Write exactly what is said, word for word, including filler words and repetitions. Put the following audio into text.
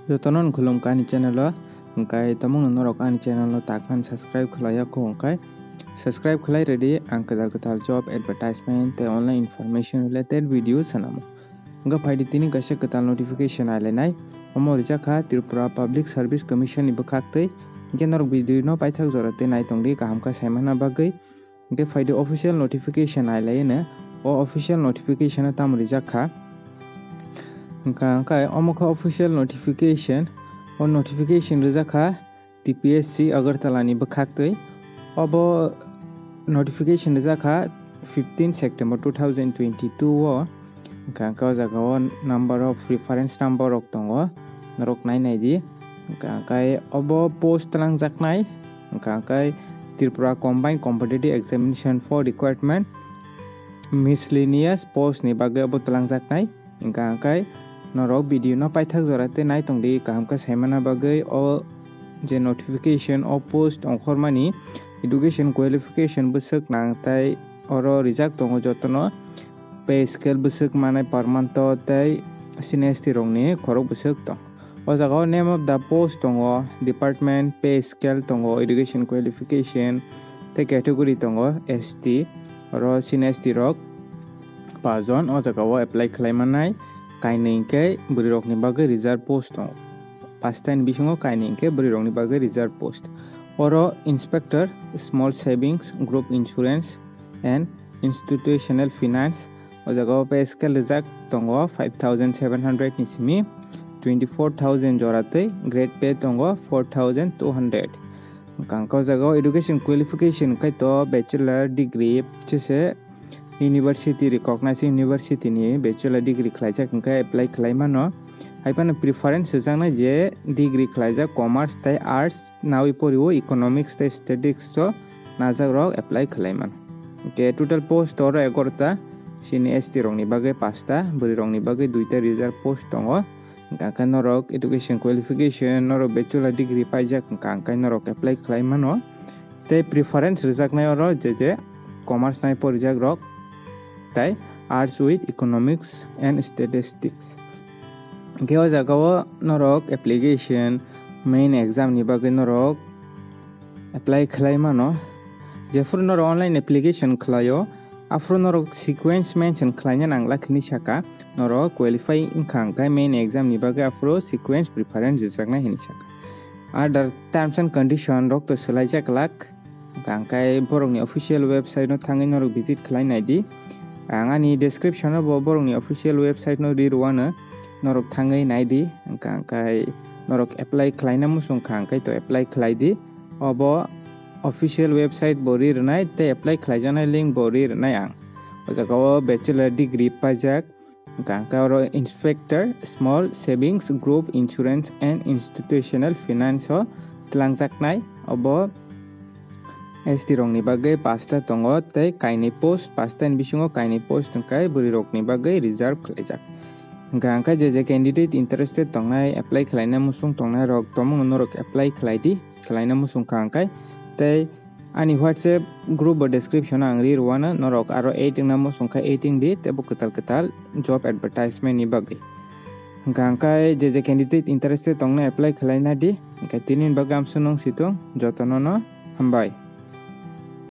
Jotono khulumkha ani channel o, hwnkhe tamungno norok ani channel o takhan subscribe khlaiya kho hwnkhe subscribe khlai rwdi, ang kwtal kwtal job advertisement tei online information related video swnamo. Hwnkhe phaidi tini kaisa kwtal notification ailainai, omo rijak kha Tripura Public Service Commission ni bwkhaktwi, hwnkhe norok video no paithak jora tei naitongdi kaham khe saimana bagwi. Hwnkhe phaidi official notification ailaino, o official notification o tamo rijak kha. Hwnkha hwnkhe omo kha official notification, o notification rijak kha T P S C Agartala ni bwkhaktwi. Obo notification rijak kha fifteen September two thousand twenty-two o. Hwnkha hwnkhe o jaga o number of reference number rok tongo, norok nai nai di. Hwnkha hwnkhe obo post twlangjaknai, hwnkha hwnkhe Tripura Combined Competitive Examination for Recruitment miscellaneous post ni bagwi obo twlangjaknai. Hwnkha hwnkhe norok video no paithak jora tei naitongdi kaham khe saimana bagwi o je notification o post ongkhormani education qualification bwswk nang tei oro rijak tongo jotono pay scale bwswk manai per month o tei C N S T rokni khorok bwswk tong. O jaga o name of the post tongo, department, pay scale tongo, education qualification tei category tongo S T, oro C N S T rok pajon o jaga o apply khlai manai, kainwi hwnkhe bwrwi rokni bagwi reserve post tongo. Pasta ni bisingo kainwi hwnkhe bwrwi rokni bagwi reserve post. Oro inspector, small savings, group insurance and institutional finance, o jaga o pay scale rijak tongo five thousand seven hundred ni simi twenty four thousand jora tei grade pay tongo four thousand two hundred. Hwnkha hwnkhe o jaga o education qualification khai to bachelor degree se se university, recognized university ni bachelor degree khlaijak hwnkhe apply khlai mano. Hai phano preference swijaknai je degree khlaijak commerce tei arts nawi porio economics tei statistics o najak rok apply khlai mano. Hwnkhe total post oro egarota, chini S T rokni bagwi pasta, bwrwi rokni bagwi duita reserve post tongo. Hwnkha hwnkhe norok education qualification, norok bachelor degree paijak hwnkha hwnkhe norok apply khlai mano. Tei preference rwjaknai oro je je commerce nai porijak rok tei arts with economics and statistics. Hwnkhe o jaga o norok application main exam ni bagwi norok apply khlai mano. Jephuru norok online application khlaio, aphuru norok sequence mention khlaina nangla hwnwi saka, norok qualify wngkha hwnkhe main exam ni bagwi aphuru sequence preference rwjaknai hwnwi saka. Other terms and condition rok to swlaijak lak. Hwnkha hwnkhe borokni official website no thangwi norok visit khlai nai di. Ang ani description o bo borokni official website no ri rwano, norok thangwi nai di. Hwnkha hwnkhe norok apply khlaina muchung kha hwnkhe to apply khlai di. Obo official website bo ri rwnai tei apply khlaijaknai link bo ri rwnai ang. O jaga o bachelor degree paijak, hwnkha hwnkhe oro inspector, small savings, group insurance and institutional finance o twlangjaknai. Obo S T rokni bagwi pasta tongo tei kainwi post, pasta ni bisingo kainwi post hwnkhe bwrwi rokni bagwi reserve khlaijak. Hwnkha hwnkhe je je candidate interested tongnai, apply khlaina muchung tongnai rok, tomungno norok apply khlai di, khlaina muchung kha hwnkhe. Tei ani WhatsApp group bo description o ang ri rwano, norok aro add wngna muchung kha add wng di, tei bo kwtal kwtal job advertisement ni bagwi. Hwnkha hwnkhe je je candidate interested tongnai, apply khlaina di. Hwnkhe tini ni bagwi amsonong situng, jotono no hambai.